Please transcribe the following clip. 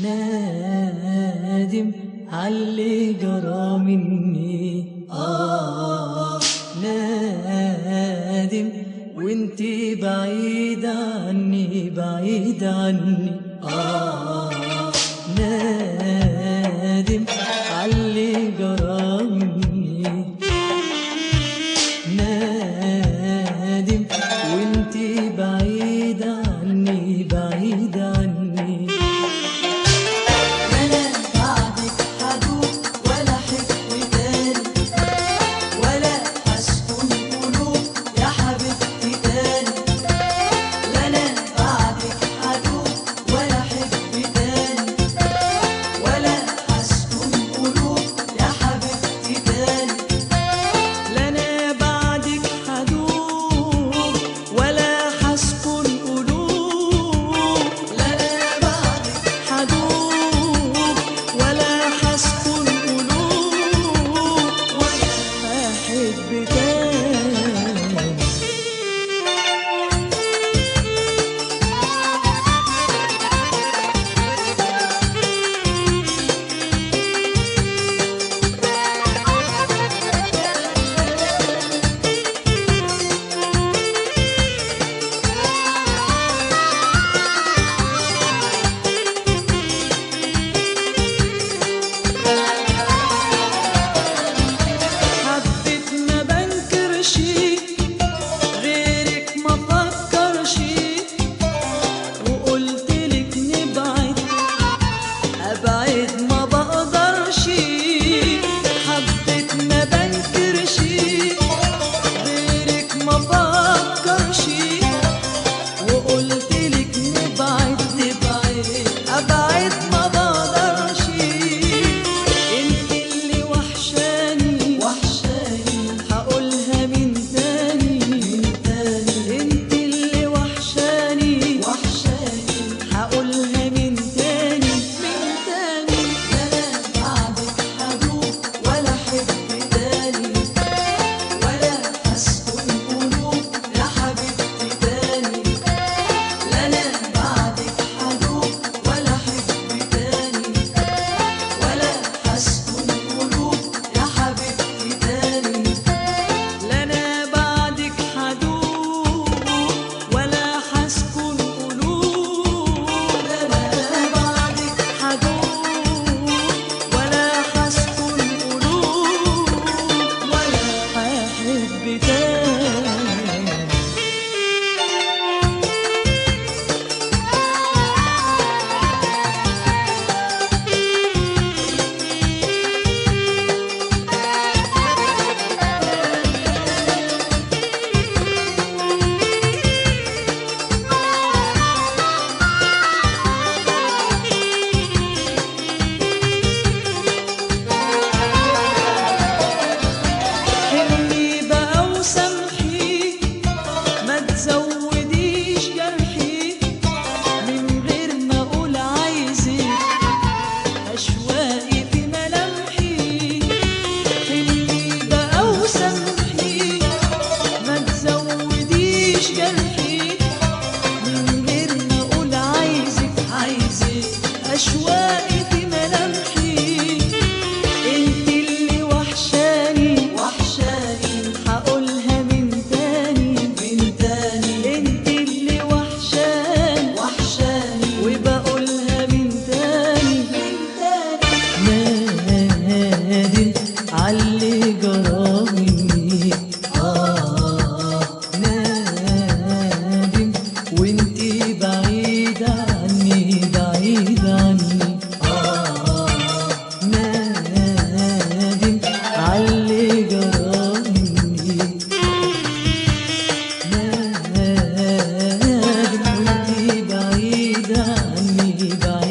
نادم عاللي جرى مني، نادم وانتي بعيد عني، بعيد عني، نادم عاللي جرى مني، نادم وانتي بعيد عني، بعيد عني. أنا بعدك حدوب ولا حب تاني، ولا هسكن قلوب يا حبيبتي تاني. لا أنا بعدك حدوب ولا حب تاني، ولا هسكن قلوب يا حبيبتي تاني. لا أنا بعدك حدوب ولا هسكن قلوب، لا أنا بعدك حدوب ولا هسكن قلوب، ولا هحب تاني. حبيت ما بنكرش، غيرك ما فكرش، وقلتلك نبعد ابعد ما بقدرش. حبيت ما بنكرش، غيرك ما فكرش، وقلتلك نبعد نبعد ابعد ما بقدرش. انت اللي وحشاني، وحشاني هقولها من تاني، من تاني. انت اللي وحشاني، وحشاني هقولها من تاني، من تاني. لا أنا بعدك حدوب ولا حب تاني، ولا هسكن قلوب يا حبيبتي تاني. لا أنا بعدك حدوب ولا حب تاني، ولا هسكن قلوب يا حبيبتي تاني. لا انا بعدك حدوب ولا هسكن قلوب، لا أنا بعدك حدوب ولا هسكن قلوب، ولا هحب تاني. حلمي بقى وسامحي، ما تزوديش جرحي، من غير ما اقول عايزك اشواقي في ملامحي. حلمي بقى وسامحي، ما تزوديش جرحي، من غير ما اقول عايزك، عايزك اشواقي في ملامحي. انت اللي وحشاني، وحشاني هقولها من تاني، من تاني. انت اللي وحشاني، وحشاني وبقولها من تاني، من تاني. نادم عاللي جرى مني، نادم وانتي بعيد عني، بعيد عني، نادم عاللي جرى مني، نادم وانتي بعيد عني، بعيد.